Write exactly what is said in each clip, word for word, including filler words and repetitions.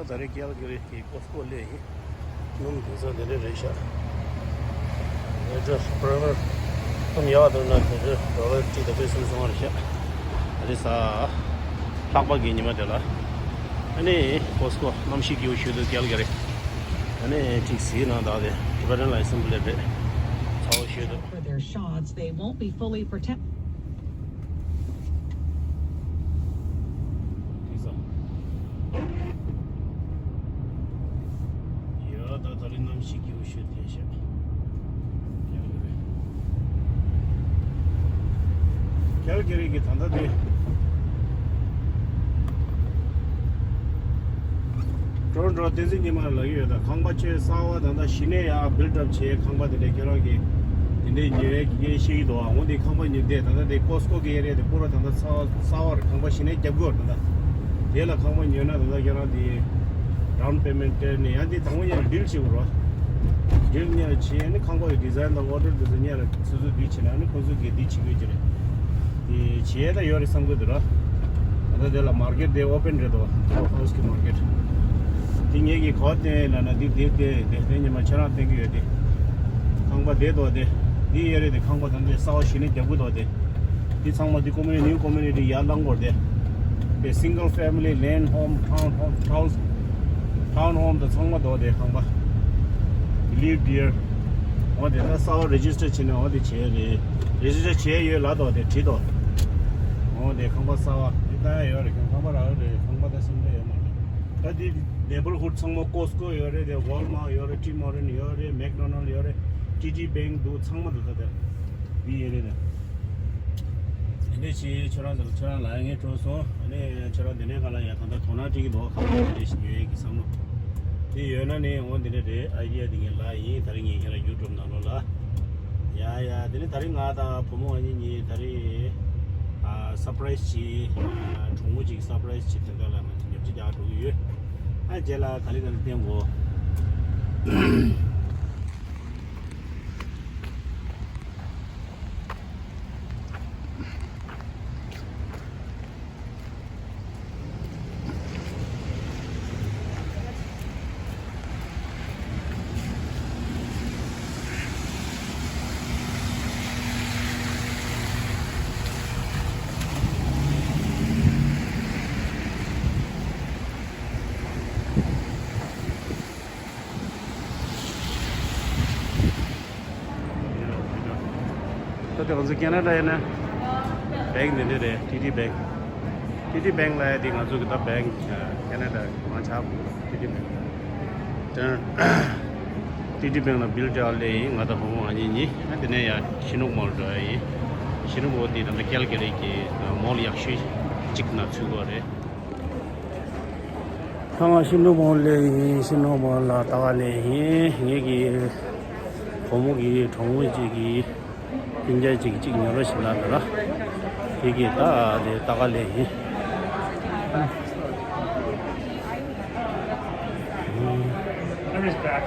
ད་རེས་ཀལ་གྷི་རི་གི་ཀོ་སི་ཀོ་སླེབས་ཡིན། སྣུམ་དེང་སང་དེ་འདྲ་རེད་ཤག་དེ་འདྲ་པར་མར་སྣུམ་ཡག་འདུག་ན་དེ་འདྲ་ཌོ་ལར་གཅིག་དང་པོ་སུམ་སོང་བ་རེད་ཤག་ད་རེས་གཟའ་ལྷག་པ་གི་ཉི་མ་དེ་ལ། ཨ་ནི་ཀོ་སི་ཀོ་གནམ་གཤིས་སྐྱིད་པོ་ཞིག་འདུག་ཀལ་གྷི་རི། ཨ་ནི་ཅིག་གཟིགས་ན་ད་དེ་ཌི་བར་ཊན་ལ་སིམ་པོ་ལེབ་རེད། ཚ་པོ་ཞིག་འདུག For their shots, they won't be fully protected. དེང་སང་། ཡ་ད་ད་རེས་གནམ་གཤིས་སྐྱིད་པོ་ཞིག་ཐོན་ཤག་ཀལ་གྷི་རི། ཀལ་གྷི་རི་གི་ད་ལྟ་དེ། འགྲོ་འགྲོ་བསྟན་འཛིན་ཉི་མ་ལ་ཡོད་ད། ཁང་པ་ཆེ་གསར་པ་ད་ལྟ་གཞི་ནས་ཡར་བིལ་ཌི་ཨབ་བྱས། ཁང་པ་དེ་འདྲའི་ཁྱེད་རང་གིས་དེ་འདྲའི་ཉོ་ཡས་ཀྱི་ཤེས་ཀྱི་འདུག་ཨ། འོ་དེ་ཁང་པ་ཉོ་དེ་ད་ལྟ་དེ་ཀོ་སི་ཀོ་གི་ཨེ་རི་ཡ་དེ་པུ་ར་ད་ལྟ་གསར་པ་གསར་པ་རེད། ཁང་པ་གཞི་ནས་རྒྱབ་དགོས་རེད་ད། དེ་ལ་ཁང་པ་ཉོས་ན་ད་ལྟ་ཁྱེད་རང་དེ་ཌའོན་པེ་མེན་ཊི་སྤྲད་ནས་ཡང་དེ་དང་པོ་ཉར་ཌིལ་བྱེད་དགོས་རེད། ཌིལ་ཉར་བྱས་ནས་ཁང་པ་གི་ཌི་ཛའིན་དང་ཨོར་ཌར་དེ་ཚོ་ཉར་སོ་སོ་འདི་བྱས་ན་ནི་ཁོ་ཚོ་གིས་འདི་བྱེད་དགོས་ཀྱི་རེད། དེ་བྱས་ད་ཡོད་རེད་བསམ་གི་འདུག་ར། ད་ལྟ་དེ་ལ་མར་ཀེཊ་དེ་ཨོ་པན་རེད་དོ། ཀླབ་ཧའུ་སི་གི་མར་ཀེཊ། དེ་ངེད་ཀྱིས་ག་པར་བསྟན་ཡོད་ལབ་ན་འདི་དེབ་དེ་དེ་བསྟན་ཉི་མ་ཁྱེད་རང་བསྟན་གི་ཡོད་དེ། ཁང་པ་དེ་དོ་དེ། འདི་ཡོད་རེད་དེ། ཁང་པ་དང་དེ་གསར་པ་གཞི་ནས་རྒྱབ་གི་དོ་དེ། འདི་ཚང་མ་འདི་ཀོ་མུ་ནི་ནིའུ་ཀོ་མུ་ནི་ཊི་ཡར་བསླང་དགོས་རེད་དེ། དེ་སིང་གལ་ཕེ་མི་ལི་ལེན་ཌི་ཧོམ་ཊའུན་ཧོམ་ཊའུན་ཊའུན་ཧོམ་དང་ཚང་མ་དོ་དེ་ཁང་པ། Live dear། འོ་དེ་ད་གསར་པ་རེ་ཇི་སི་ཊར་བྱས་ནས་འོ་དེ་བྱས་རེད། རེ་ཇི་སི་ཊར་བྱས་ཡོད་ལབ་དོ་དེ་བྲིས་དོ། འོ་དེ་ཁང་པ་གསར་པ་འདི་ལྟ་ཡ་ཡོད་རེད། ཁང་པ་རག་ཡོད་རེད། ཁང་པ་ད་སེམས་ཁྲལ་ཡོད་མ་རེད། ད་འདི་ནེ་བར་ཧུཌ་ཚང་མ་ཀོ་སི་ཀོ་ཡོད་རེད་དེ། ཝོལ་མར་ཡོད་རེད། ཊི་མོ་ཊན་ཡོད་རེད། མེག་ཌོ་ནལ་ཡོད་རེད། ཊི་ཌི་བེང་འདུག་ཚང་མ་འདུག་ད་དེ་འདི་ཡོད་རེད་དེ། དེ་འདྲ་བྱས་ཁྱོད་རང་ཚོ་ཁྱོད་རང་ལ་ངས་སྤྲོད་སོང་། ཨ་ནི་ཁྱོད་རང་དེ་འདྲའི་ག་ལ་ཡ་ད་ལྟ་དོ་སྣང་སྤྲད་ཀྱི་འདུག་ཁང་པ་དེ་འདྲ་ཞིག་ཉོ་ཡས་ཀྱི་བསམ་བློ་དེ་ཡོད་ན་ནི་འོ་དེ་འདྲ་རེད། ཨའི་ཌི་ཡ་དེ་ངས་ལབ་ཡིན། ད་རིང་ངས་ཁྱེད་རང་ཡུ་ཊུབ་ནང་ལོགས་ལ། ཡ་ཡ་དེ་ནི་ད་རིང་ང་དང་བུ་མོ་ཨ་ནི་གཉིས་ད་རིང་ཨ་སར་པ་རའི་སི་ཅིག་ཨ་གྲོགས་མོ་ཅིག་སར་པ་རའི་སི་ཅིག་དེ་འདྲ་ལ་ང་ཚོ་ཉབ་ཆ་རྒྱག་འགྲོ་གི་ཡོད། ཨ་རྗེས་ལ་ག་ལེ་ག་ལེ་བསྟན་གོ། ད་དེ་ང་ཚོ་ཁེ་ན་ཌ་ཡིན་ན་བེང་འདི་འདྲ་རེད། ཊི་ཌི་བེང་། ཊི་ཌི་བེང་ལབ་ཡ་དེ་ང་ཚོ་གི་ད་བེང་ཁེ་ན་ཌ་མང་ཆེ་བ་ཊི་ཌི་བེང་། ཊི་ཌི་བེང་ལ་བིལ་ཊི་ཨབ་སླེབས་ཡིན། ང་དང་བུ་མོ་ང་གཉིས་གཉིས། ཨ་དེ་ནས་ཡ་ཤིན་ནུག་མོལ་འགྲོ་ཡ་ཡིན། ཤིན་ནུག་མོལ་དེ་ད་ལྟ་ཀལ་གྷི་རི་གི་མོལ་ཡག་ཤོས་གཅིག་ནང་ཚུད་ཡོད་རེད། ད་ང་ཤིན་ནུག་མོལ་སླེབས་ཡིན། ཤིན་ནུག་མོལ་ལ་ད་ག་སླེབས་ཡིན། ངེད་ཀྱི་བུ་མོ་གི་གྲོགས་མོ་གཅིག་གིས་སྤུན་ཀྱག་གཅིག་གཅིག་ཉོ་རོགས་བྱེད་ལབ་འདུག་ལ། དེ་གིས་ད་དེ་ད་ག་སླེབས་ཡིན།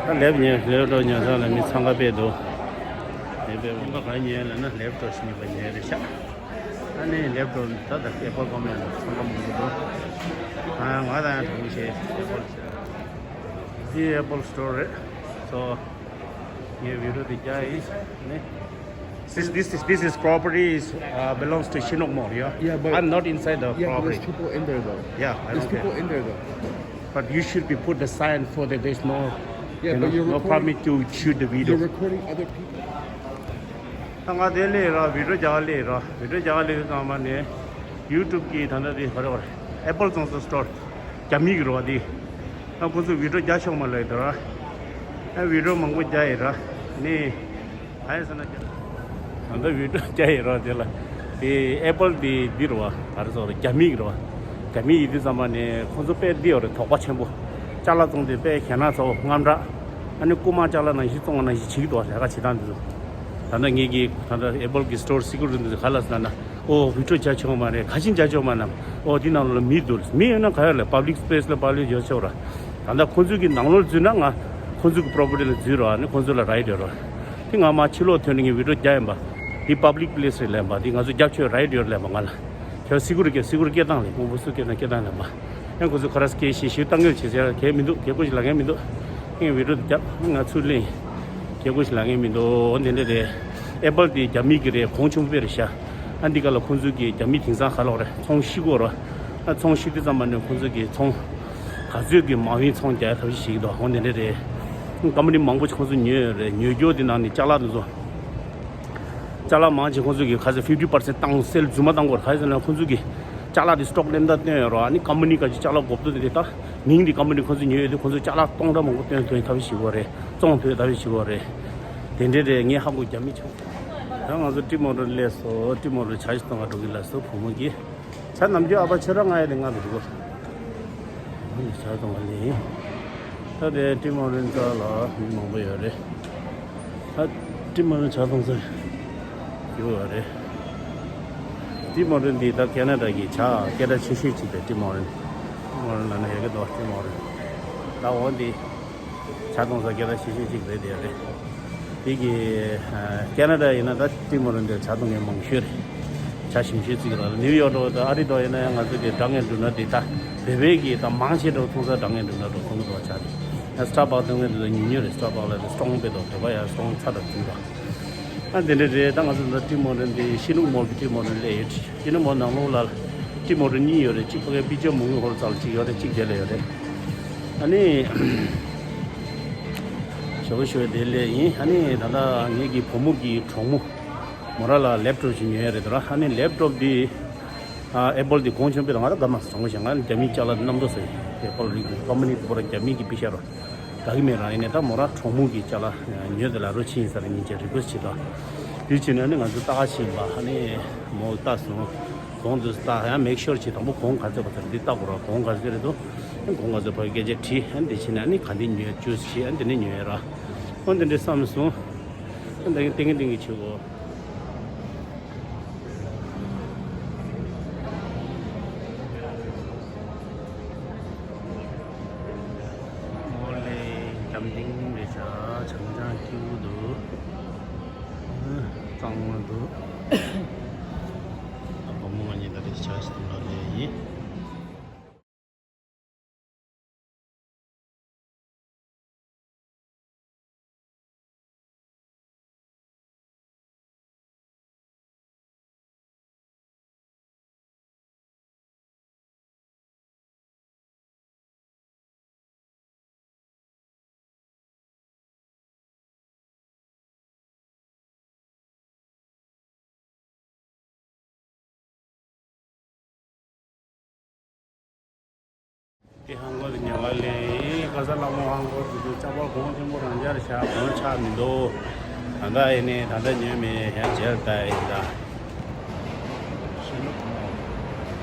ད་ལེབ་ཉོས། ལེབ་ཊོབ་ཉོ་ས་ལ་མི་འཚང་ཁ་དཔེ་འདུག་ལེབ་ཊོབ་ཁ་ག་ཉོས་ལབ་ན་ལེབ་ཊོབ་ཞིག་ཉོས་པ་ཉོས་རེད་ཤག་ཨ་ནི་ལེབ་ཊོབ་ད་ལྟ་ཨེ་པལ་ཀོམ་པ་ནི་ཚང་མ་མི་འདུག་ཨ་ང་དང་ཡང་གྲོགས་བྱས་ཨེ་པལ་ཟེར། འདི་ཨེ་པལ་སི་ཊོར་རེད། སོ་ངས་བི་ཌིའོ་དེ་རྒྱག་ཡིན་ནི། This, this, this, this is property is uh, belongs to Shin-Nok Mall, yeah? Yeah, but I'm not inside the yeah, but property. There's people in there though. Yeah, I there's don't people care. In there though. But you should be put the sign for that there's no, yeah, you know, but you're no recording, permit to shoot the video. You're recording other people. ད་ང་དེ་ལས་ར་བི་ཌིའོ་རྒྱག་ལས་ར་བི་ཌིའོ་རྒྱག་ལས་ཙང་མ་ནས་ཡུ་ཊུབ་གི་ད་ལྟ་དེ་ག་རེ་བར་ཨེ་པལ་ཙང་སོ་སི་ཊོར་རྒྱ་མི་གི་ར་བ་དེ་ད་ཁོ་ཚོ་བི་ཌིའོ་རྒྱག་ཆོག་མ་ལས་དེ་ར་ཨ་བི་ཌིའོ་མང་པོ་རྒྱག་ཡི་ར་ནི། ག་རེ་ཟེར་ན་ད་ལྟ་བི་ཌིའོ་རྒྱག་ཡི་རོ་དེ་ལ། དེ་ཨེ་པལ་དེ་འདི་རེད་བ། ག་རེ་ཟེར་རེད། རྒྱ་མི་གི་རེད་བ། རྒྱ་མི་ཡི་དུས་ཙམ་པ་ནས་ཁོང་ཚོ་དཔེ་འདི་ཡོད་རེད། དོགས་པ་ཆེན་པོ། ཅ་ལག་བཙོང་དུས་དཔེ་གྱ་ནག་ཚ་བོ་རྔམ་དྲག་ཨ་ནི་རྐུ་མ་ཅ་ལག་ནང་བཞིན་བཙོང་བ་ནང་བཞིན་བྱེད་ཀྱི་འདུག་བ། ལས་ཀ་བྱེད་སྟངས་འདི་ཚོ། ད་ལྟ་ངེད་ཀྱི་ད་ལྟ་ཨེ་པལ་གི་སི་ཊོར་སི་ཀུ་རི་ཊི་འདི་ཚོ་ག་ལ་ཟེར་ན། ཨོ་བི་ཌིའོ་རྒྱག་ཆོག་མ་རེད། ག་ཅི་རྒྱག་ཆོག་མ་རེད། ཨོ་དེ་ནང་ལོགས་ལ་མི་འདུག་མི་ཡོད་ན་ག་ཡོད་ལ། པབ་ལིག་སི་པེ་སི་ལ་པབ་ལིག་རྒྱག་ཆོག་ར། ད་ལྟ་ཁོང་ཚོའི་གི་ནང་ལོགས་འཛུལ་ན་ང་ཁོང་ཚོའི་གི་པོ་རོ་པར་ཊི་ལ་འཛུལ་ར། ཨ་ནི་ཁོང་ཚོ་ལ་རའིཊ་ཡོད་ར། དེ་ང་མ་ཕྱི་ལོགས་ཐོན་ནས་ངས་བི་ཌིའོ་རྒྱག་ཡིན་པ། འདི་པབ་ལིག་པི་ལེ་སི་རེད་ལབ་པ། འདི་ང་ཚོ་རྒྱབ་ཆོས་རའིཊ་ཡོད་ལབ་པ་ང་ལ། ཁྱོད་སི་ཀུ་རི་ཊི་སི་ཀུ་རི་ཊི་སྐད་བཏང་ལབ། དངོས་པོ་སུ་སྐད་བཏང་སྐད་བཏང་ལབ་པ། ཡང་ཁོ་ཚོས་ཁ་རས་སྐད་ཞིག་ཞིག་བཏང་གི་བྱེད་ཟེར་གལ་མི་འདུག་གལ་ཁོ་ཞིག་ལ་ངན་མི་འདུག་ངས་བི་ཌིའོ་དེ་རྒྱབ་ང་ཚུར་ལེན། གལ་ཁོ་ཞིག་ལ་ངན་མི་འདུག་འོ་འདི་འདྲ་རེད། ཨེ་པལ་དེ་རྒྱ་མི་གི་རེད། གོང་ཆེན་པོ་དཔེ་རེད་ཤག་ཨ་འདི་ག་ལ་ཁོ་ཚོས་ཀྱི་རྒྱ་མི་དེང་སང་ག་ལོག་རེད། ཚོང་བཤིག་གོ་ར། ཨ་ཚོང་བཤིག་དུས་ཙམ་པ་ནས་ཁོ་ཚོས་ཀྱི་ཚོང་ག་ཚོད་ཀྱི་མ་དབྱིན་ཚོང་རྒྱག་ཐབས་ཤེས་ཤིག་འདུག་འོ་འདི་འདྲ་རེད། ཀམ་པ་ནི་མང་པོ་ཁོ་ཚོ་ཉོས་ཡོད་རེད། ཉོས་རྒྱུ་དེ་ནང་ནས་ཅ་ལག་དེ་ཚོ། ཅ་ལག་མང་ཆེ་ཁོང་ཚོ་གིས་ག་ཚོད་fifty percent བཏང་སེལ་རྫུན་མ་བཏང་དགོས་རེད། ག་ཚོད་ཟེར་ན་ཁོང་ཚོ་གིས་ཅ་ལག་དེ་སི་ཊོག་ལེན་ད་བཏོན་ཡོད་རེད། ཨ་ནི་ཀམ་པ་ནི་ག་ཚོད་ཅ་ལག་དགོས་འདུག་དེ་ད་མིང་དེ་ཀམ་པ་ནི་ཁོང་ཚོ་ཉོས་ཡོད་དུས་ཁོང་ཚོ་ཅ་ལག་སྟོང་ཕྲག་མང་པོ་བཏོན་ཐུབ་ཐབས་ཤེས་དགོས་རེད། བཙོང་ཐུབ་ཐབས་ཤེས་དགོས་རེད། དེ་འདྲས་རེད། ངས་ཧ་གོ་རྒྱ་མི་ཆུང་། ད་ང་ཚོ་ཊིམ་ཧོར་ཊོན་སླེབས་སོང་། ཊིམ་ཧོར་ཊོན་ཇ་ཞིག་གཏོང་ག་འགྲོ་གི་ལབ་སོང་བུ་མོ་གིས། ཇ་ནམ་རྒྱུན་ཨ་ཕ་ཁྱོད་རང་ང་ཡ་དེ་ང་དུ་འགྲོ་གི། ཇ་གཏོང་ག་ལེན། ད་དེ་ཊིམ་ཧོར་ཊོན་རྩ་ལ་མི་མང་པོ་ཡོད་རེད། ད་ཊིམ་ཧོར་ཊོན་ཇ་གཏོང་ས་ཡོད་རེད། ཊིམ་ཧོར་ཊོན་འདི་ད་ཁེ་ན་ཌ་གི་ཇ་སྐད་གྲགས་ཆེ་ཤོས་གཅིག་རེད། ཊིམ་ཧོར་ཊོན། ཊིམ་ཧོར་ཊོན་ལབ་ན་ཡག་གི་འདུག་ཊིམ་ཧོར་ཊོན། ད་འོ་འདི། ཇ་གཏོང་ས་སྐད་གྲགས་ཆེ་ཤོས་གཅིག་རེད་དེ་རེད། དེ་གི་ཨ་ཁེ་ན་ཌ་ཡིན་ན་ད་ཊིམ་ཧོར་ཊོན་འདིར་ཇ་གཏོང་མཁན་མང་ཤོས་རེད། ཇ་ཞིམ་ཤོས་བརྩི་གི་རེད། ནིའུ་ཡོག་འདྲ་བོ་དང་ཨ་རི་འདྲ་བོ་ཡིན་ན་ཡང་ང་ཚོ་གི་འདྲ་མཁན་འདྲ་མཁན་དེ་ད་བོད་པའི་གི་ད་མང་ཆེ་འདྲ་བོ་འཐུང་ས་འདྲ་མཁན་འདྲ་མཁན་འདྲ་བོ་འཐུང་གི་འདུག་ཇ་དེ། ཡང་སི་ཊར་བག་འཐུང་མཁན་དེ་ཚོ་ཉུང་ཉུང་རེད། སི་ཊར་བག་ལ་དེ་སི་ཊོང་དཔེ་འདུག་བོད་པ་ཡང་སི་ཊོང་ཚ་དྲག་བརྩི་གི་འདུག་ཨ་དེ་འདྲ་རེད། ད་ང་ཚོ་འདི་ཊིམ་ཧོར་ཊོན་འདི་ཤིན་ནུག་མོལ་གི་ཊིམ་ཧོར་ཊོན་སླེབས་ཡོད། ཤིན་ནུག་མོལ་ནང་ལོགས་ལ་ཊིམ་ཧོར་ཊོན་གཉིས་ཡོད་རེད། གཅིག་ཕ་གིའི་པི་ཅོ་མུ་ངུ་ཧོར་རྩ་ལ་གཅིག་ཡོད་རེད། གཅིག་དེ་ལ་ཡོད་རེད། ཨ་ནི་ཞོ་ཞོ་དེ་ལས་ཡིན། ཨ་ནི་ད་ལྟ་ངེད་ཀྱི་བུ་མོ་གི་གྲོགས་མོ་མོ་ར་ལ་ལེབ་ཊོབ་ཅིག་ཉོས་ཡོད་རེད་དོ་ར། ཨ་ནི་ལེབ་ཊོབ་འདི་ཨ་ཨེ་པལ་འདི་གོང་ཆེན་པོ་རེད། ང་ད་དགའ་མ་སོང་བཞག་ང་རྒྱ་མིའི་ཅ་ལག་འདི་རྣམ་རྟོག་ཟེར། ཨེ་པལ་རིགས་ཀོམ་པ་ནི་འདི་པོ་ར་རྒྱ་མི་གི་པི་ཤ་ར། དགའ་གི་མེད་རང་ཡིན་ནའི་ད་མོ་རང་གྲོགས་མོ་གི་ཅ་ལག་ཉོས་དེ་ལ་རོ་ཕྱིན་ཡིན་ས་རེད། ཉིན་བྱེད་རི་ཀུ་ཨེ་སི་ཊི་བྱེད་དང་། དེ་བྱས་ནས་ཨ་ནི་ང་ཚོ་ལྟ་ག་ཕྱིན་པ། ཨ་ནི་མོ་ལྟ་སོང་། གོང་དུ་ལྟ་ཡང་མེག་ཤོར་བྱེད། དང་པོ་གོང་ག་ཚོད་པ་ཚོད་འདི་ལྟ་དགོས་ར། གོང་ག་ཚོད་རེད་འདུག་ཨ་ནི་གོང་ག་ཚོད་ཕ་གི་སྐད་ཆ་དྲིས། ཨ་ནི་དེ་བྱས་ནས་ཨ་ནི་ག་འདི་ཉོས་ཅུས་བྱས། ཨ་ནི་དེ་ནས་ཉོས་ར། ཨ་ནི་དེ་འདྲའི་བསམ་སོང་། ཨ་ནི་ཏིང་ཏིང་ཏིང་བྱེད་དགོས། ཨོ་ལེ། འཇམ་ཐིང་ཐིང་རེད་ཤག་ཆང་ཆང་སྐྱིད་པོ་འདུག་གཙང་མ་འདུག་ཨ་བུ་མོ་ང་གཉིས་ད་རེས་ཇ་ཞིག་འཐུང་ག་སླེབས་ཡིན། དེ་ཧང་གོ་དེ་ཉོ་ག་ལེན། ཁ་ས་ལྷ་མོ་ཧང་གོ་དེ་དུས་ལྕགས་པ་གོང་ཆེན་པོ་རང་འཇགས་ཤག་གོང་ཆག་མི་འདུག་ད་ལྟ་ཡིན་ནའི་ད་ལྟ་ཉོས་མེད། ཡང་རྗེས་ལ་ལྟ་ཡིན་ད། ཤིན་ནུག་མོལ།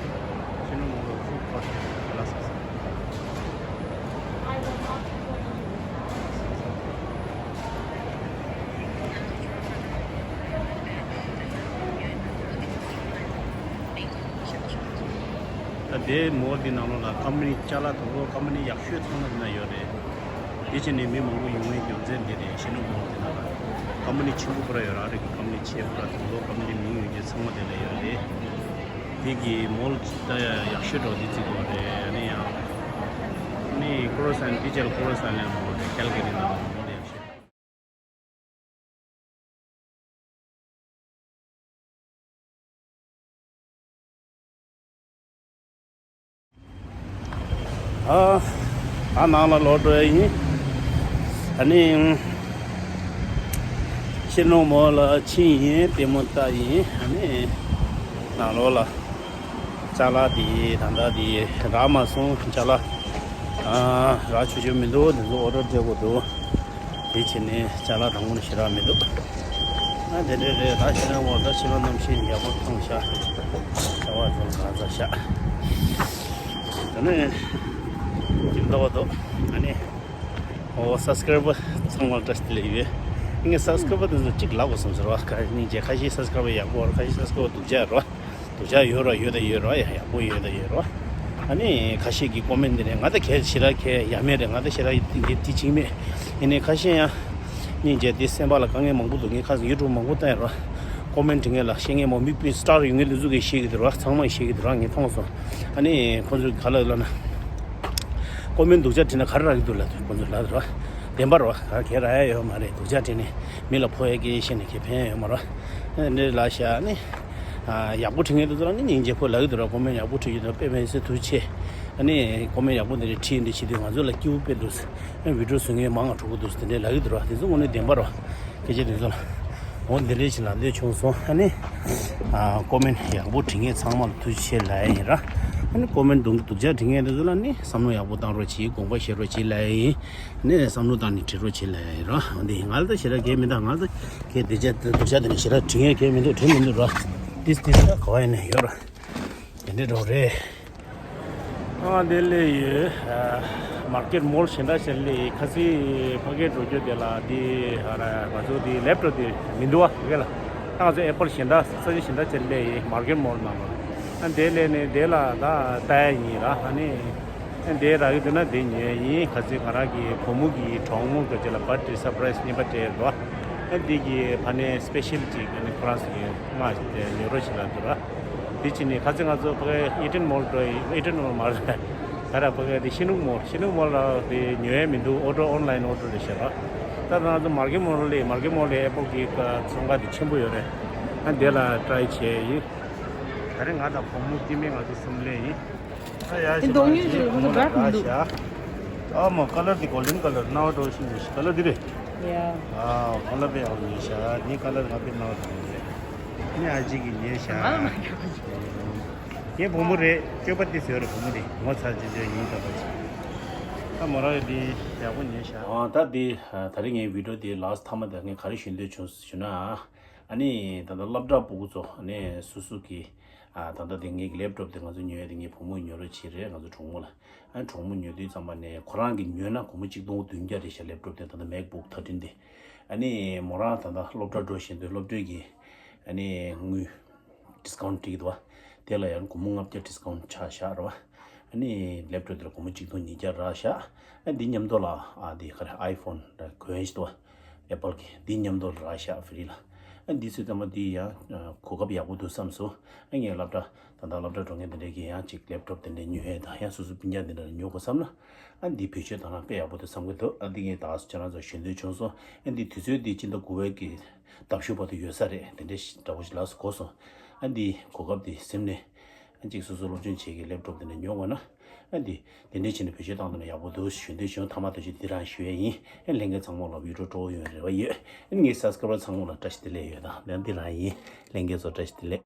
ཤིན་ནུག་མོལ་ལ་ཧྥུཌ་ཀོར་ཊི་ལ་ས་ས། ད་དེ་མོལ་འདི་ནང་ལོགས་ལ་ཀམ་པ་ནི་ཅ་ལག་དང་པོ་ཀམ་པ་ནི་ཡག་ཤོས་ཚང་མ་འདི་ན་ཡོད་རེད། དེ་བྱས་ནས་མི་མང་པོ་ཡོང་བའི་རྒྱུ་མཚན་འདི་རེད། ཤིན་ནུག་མོལ་འདི་ནང་ལ་ཀམ་པ་ནི་ཆེན་པོ་པུ་ར་ཡོད་ར། ཨ་རི་གི་ཀམ་པ་ནི་ཆེ་པུ་ར་དང་པོ་ཀམ་པ་ནི་མིང་ཡོད་རྒྱུ་ཚང་མ་འདི་ལ་ཡོད་རེད། དེ་གི་མོལ་ད་ཡག་ཤོས་འགྲོ་འདི་བརྩི་དགོས་རེད། ཨ་ནི་ཡང་ནི་ཀོ་རོ་སན་ཏི་ཅལ་ཀོ་རོ་སན་ལ་མོལ་རེད། ཀལ་ག་རི་ནང་ལ་མོལ་ཡག་ཤོས། ཨ། ད་ནང་ལ་ལོག་འགྲོ་ཡ་ཡིན། ཨ་ནི། ཤིན་ནུག་མོལ་ལ་ཕྱིན་ཡིན། ལྟད་མོ་ལྟ་ཡིན། ཨ་ནི། ནང་ལོགས་ལ། ཅ་ལག་དེ་ད་ལྟ་དེ་རག་མ་སོང་། ཅ་ལག་ཨ། རག་ཆོག་ཆོག་མི་འདུག་དེ་ཚོ་ཨོ་ཌར་སྤྲད་དགོས་འདུག་དེ་བྱས་ནས་ཅ་ལག་དང་པོ་ནས་ཞེ་དྲག་མི་འདུག་ཨ་དེ་འདྲ་རེད། ད་ཕྱི་ནང་བར་ད་ཕྱི་ལོགས་གནམ་གཤིས་ཡག་པོ་མཐོང་ཤག་བྱ་བ་ཚོ་གང་ཚ་ཤག་དེ་ནས་ཁྱིམ་ཐོག་འདུག་ཨ་ནི་ཨོ་སབ་སི་ཀ་རའི་བར་ཚང་མར་བཀྲ་ཤིས་བདེ་ལེགས་ཡོད། ངས་སབ་སི་ཀ་རའི་བར་དེ་ཚོ་གཅིག་ལབ་དགོས་བསམ་ཟེར་བ། ཁ་སྙིང་རྗེ། ཁ་ཤས་སབ་སི་ཀ་རའི་བར་ཡག་པོ་རེད། ཁ་ཤས་སབ་སི་ཀ་རའི་བར་སྡུག་ཅག་རེད། སྡུག་ཅག་ཡོད་ར་ཡོད་ད་ཡོད་ར། ཡག་པོ་ཡོད་ད་ཡོད་ར། ཨ་ནི་ཁ་ཤས་ཀྱིས་ཀོ་མེན་ཊི་འདི་རེད། ང་ད་གལ་ཞེ་དྲག་གལ་ཡ་མེད་རེད། ང་ད་ཞེ་དྲག་འདི་འདི་ཅིག་མེད། ཡིན་ནའི་ཁ་ཤས་ཡང་སྙིང་རྗེ། འདི་སེམས་པ་ལ་དཀའ་ངལ་མང་པོ་འདུག་ངས་ཁ་སང་ཡུ་ཊུབ་མང་པོ་བལྟས་ར། ཀོ་མེན་ཊི་འབྲི་མཁན་ལ་བཤད་མཁན་མང་པོ་མི་སི་ཊར་ཡོད་མཁན་དེ་ཚོ་གིས་བཤད་ཀྱི་འདུག་ར། ཚང་མས་བཤད་ཀྱི་འདུག་ར། ངས་མཐོང་སོང་། ཨ་ནི་ཁོ་ཚོས་ག་ལབ་ལབ་ན། ཀོ་མེན་སྡུག་ཅག་བྲིས་ན་ག་རེ་རག་གི་འདུག་ལབ་དུས་ཁོང་ཚོ་ལབ་རོགས། བདེན་པ་རོགས། ག་གེ་རག་ཡ་ཡོད་མ་རེད། སྡུག་ཅག་བྲིས་ནས་མི་ལ་ཕོག་ཡ་སྐད་བཤད་ནས་གེ་ཕན་ཡ་ཡོད་མ་རོགས། འདི་ལ་ཤ་ནི། ཡག་པོ་བྲིས་མཁན་དེ་ཚོ་ལ་ནི་སྙིང་རྗེ་ཕོག་ལབ་ཀྱི་འདུག་ར། ཀོ་མེན་ཡག་པོ་བྲིས་ཡོད་ན་དཔེ་མི་སྲིད་ཐུགས་རྗེ་ཆེ། ཨ་ནི་ཀོ་མེན་ཡག་པོ་འདི་འདྲ་བྲིས་འདི་བྱེད་དུས་ང་ཚོ་ལ་སྐྱིད་པོ་དཔེ་འདུག་ཨ་བི་ཌིའོ་བཟོ་མཁན་མང་ང་འགྲོ་གི་འདུག་དེ་འདྲ་ལབ་ཀྱི་འདུག་ར། དེ་ཚོ་དངོས་གནས་བདེན་པ་ར། སྐད་ཆ་དེ་ཚོ་ལ། འོ་འདི་འདྲ་ཞིག་ལབ་འདོད་བྱུང་སོང་། ཨ་ནི། ཀོ་མེན་ཡག་པོ་བྲིས་མཁན་ཚང་མ་ལ་ཐུགས་རྗེ་ཆེ་ལབ་ཡ་ཡིན་ར། ཨ་ནི་ཀོ་མེན་སྡུག་སྡུག་ཅག་བྲིས་མཁན་དེ་ཚོ་ལ་ནི་བསམ་བློ་ཡག་པོ་བཏང་རོགས་གྱིས། དགོངས་པ་བཞེས་རོགས་གྱིས་ལབ་ཡ་ཡིན། ནས་བསམ་བློ་བཏང་ནས་བྲིས་རོགས་བྱེད་ལབ་ཡ་ཡིན་ར། འདི་ང་ལ་ད་ཞེ་དྲག་གལ་མི་འདུག་ང་ལ་ད་གལ་དེ་ཆ་དེ་ཆ་དེ་ནས་ཞེ་དྲག་བྲིས་ཡ་གལ་མི་འདུག་བྲིས་མི་འདུག་ར། ཏིས་ཏིས་ད་ག་བ་ཡིན་ནས་ཡོད་ར། དེ་འདྲའི་འགྲོ་རེད། ཨ་དེ་ལས་ཡོད། མར་ཀེད་མོལ་གཞན་དག་ཞིག་ལས་ཁ་སི་ཕ་གིར་འགྲོ་རྒྱུ་དེ་ལ་འདི་ཨ་ར་ང་ཚོ་འདི་ལེབ་ཊོབ་དེ་མི་འདུག་བ་ག་ལ། ད་ང་ཚོ་ཨེ་པལ་གཞན་དག་ས་ཆ་གཞན་དག་ཅིག་ལས་ཡིན་མར་ཀེད་མོལ་ནང་ལ། ཨ་དེ་ལས་ནས་དེ་ལ་ད་ལྟ་ཡ་ཡིན་ར། ཨ་ནི། ཨ་དེ་རག་གི་འདུག་ན་དེ་ཉོས་ཡིན། ཁ་སང་ང་རང་གི་བུ་མོ་གི་གྲོགས་མོ་གི་རྗེས་ལ་བར་ཐི་ཌེ་སར་པ་རའི་སི་རྙིང་པ་སྤྲད་འདུག་ཨ་དེ་གི་ཕ་ནས་སི་པེ་ཤལ་ཅིག་ཨ་ནི་ཁོ་རང་ཚོ་གི་ང་ཉོ་རོགས་བྱེད་ལབ་འདུག་ར། དེ་ཕྱིན་ནས་ཁ་སང་ང་ཚོ་ཕ་གི་ཨི་ཌེན་མོལ་འགྲོ་ཡིན། ཨི་ཌེན་མོལ་མ་རེད། ད་ར་ཕ་གི་དེ་ཤིན་ནུག་མོལ། ཤིན་ནུག་མོལ་ལ་དེ་ཉོ་ཡ་མི་འདུག་ཨོ་ཌར་ཨོན་ལའིན་ཨོ་ཌར་རེད་ཤག་ར། ད་ང་ཚོ་མར་ཀེད་མོལ་ལ་ཡིན། མར་ཀེད་མོལ་ལ་ཨེ་པལ་གི་ཚོང་ཁང་དེ་ཆེན་པོ་ཡོད་རེད། ཨ་དེ་ལ་ཊ་རའི་བྱས་ཡིན། ད་རེས་ང་དང་བུ་མོ་སྐྱེ་དམན་ང་ཚོ་གསུམ་ལས་ཡིན། ཨ་ཡ་དེ་གདོང་ཡོད་ཅིག་ང་ཚོ་འགག་མི་འདུག་ཨ་མ་ཀ་ལར་དེ་གོལ་ཌན་ཀ་ལར་སྣང་བ་འགྲོ་བཞིན་ཡོད་ཤག་ཀ་ལར་དེ་རེད། ཡ། ཨ་ཀ་ལར་དཔེ་ཡག་པོ་ཉོས་ཤག་ངས་ཀ་ལར་ང་དཔེ་སྣང་བ་འགྲོ་གི་རེད། ངས་ཨ་ཅེ་གིས་ཉོས་ཤག་ང་ལ་མ་འགྱོ། ངའི་བུ་མོ་རེད། སྤྱོད་པ་ཏོག་ཙམ་ཡོད་རེད། བུ་མོ་དེ་ངོ་ཚ་ཅིག་ཅིག་ཡིན་ད་པ་ཞིག་ཨ་མོ་རང་གིས་དེ་ཡག་པོ་ཉོས་ཤག་ཨ་ད་དེ་ད་རེས་ངའི་བི་ཌིའོ་དེ་ལཱསི་ཊི་མཐའ་མ་དེ་ངས་ག་རེ་ཞུ་འདོད་བྱུང་ཞུ་ན། ཨ་ནི་ད་ལྟ་སློབ་གྲྭ་ཕྲུ་གུ་ཚོ་ཨ་ནི་སོ་སོ་གི་ཨ་ད་ལྟ་དེ་ངའི་ལེབ་ཊོབ་དེ་ང་ཚོ་ཉོས་ཡ་དེ་ངའི་བུ་མོས་ཉོ་རོགས་བྱས་རེད། ང་ཚོ་གྲོགས་མོ་ལ། ཨ་ནི་གྲོགས་མོ་ཉོ་དུས་ཙམ་པ་ནས་ཁོ་རང་གིས་ཉོས་ན་སྒོར་མོ་གཅིག་སྟོང་བདུན་བརྒྱ་རེད་ཤག་ལེབ་ཊོབ་དེ་ད་ལྟ་མེག་བུག་ཐར་ཊིན་དེ། ཨ་ནི་མོ་རང་ད་ལྟ་སློབ་གྲྭ་འགྲོ་བཞིན་དུས་སློབ་གྲྭའི་གི་ཨ་ནི་དངུལ་ཌི་སི་ཀའུན་ཊི་སྤྲད་ཀྱི་འདུག་བ། དེ་ལ་ཡང་སྒོར་མོ་ལྔ་བརྒྱ་ཌི་སི་ཀའུན་ཊི་ཆགས་བཞག་རེད་བ། ཨ་ནི་ལེབ་ཊོབ་དེ་ལ་སྒོར་མོ་གཅིག་སྟོང་ཉིས་བརྒྱ་རག་བཞག་ཨ་འདི་མཉམ་དུ་ལ་ཨ་འདི་ག་རེ་ཨའི་ཕོན་ར་གོན་ཞིག་འདུག་བ། ཨེ་པལ་གྱི་འདི་མཉམ་དུ་ལ་རག་བཞག་ཧྥི་རི་ལ། ཨ་འདི་ཚོའི་ཚང་མ་འདི་ཡང་གོ་སྐབས་ཡག་པོ་འདུག་བསམ་སོང་། ཨ་ངས་སློབ་གྲྭ་ད་ལྟ་སློབ་གྲྭ་འགྲོ་མཁན་དེ་འདྲས་ཀྱིས་ཡང་ཅིག་ལེབ་ཊོབ་དེ་འདྲས་ཉོ་ཡས་དང་ཡང་སོ་སོ་སྤུན་ཀྱག་དེ་འདྲ་ལ་ཉོ་དགོས་བསམ་ན། ཨ་འདི་བེད་སྤྱོད་བཏང་ན་དཔེ་ཡག་པོ་འདུག་བསམ་གྱི་འདུག་ཨ་འདི་ངས་ད་ཁྱེད་རང་ཚོར་ཞུ་འདོད་བྱུང་སོང་། ཨ་འདི་དུས་ཚོད་འདི་སྤྱི་ཟླ་དགུ་པའི་གི་ཟླ་བཞུགས་བར་དུ་ཡོད་ས་རེད། དེ་འདྲས་འདྲ་པོ་ཞིག་ལགས་སུ་གོ་སོང་། ཨ་འདི་གོ་སྐབས་འདི་ཟིན་ནས། ཨ་ཅིག་སོ་སོ་སློབ་སྦྱོང་བྱེད་ཀྱི་ལེབ་ཊོབ་དེ་འདྲ་ཉོ་དགོས་ན། ཨ་འདི་དེ་འདྲས་བྱས་ནས་བེད་སྤྱོད་བཏང་ཐུབ་ན་ཡག་པོ་འདུག་ཞུ་འདོད་བྱུང་། ཐ་མ་དུ་ཞིག་འདི་རང་ཞུ་ཡས་ཡིན། ཨ་ལྷན་རྒྱས་ཚང་མ་ལ་བི་ཌིའོ་སྤྲོ་བོ་ཡོང་རེ་བ་ཡོད། ཨ་ངའི་སབ་སི་ཀ་རའི་བར་ཚང་མ་ལ་བཀྲ་ཤིས་བདེ་ལེགས་ཡོད་དང་ལན་འདི་རང་ཡིན། ལྷན་རྒྱས་ཚོ་བཀྲ་ཤིས་བདེ་ལེགས།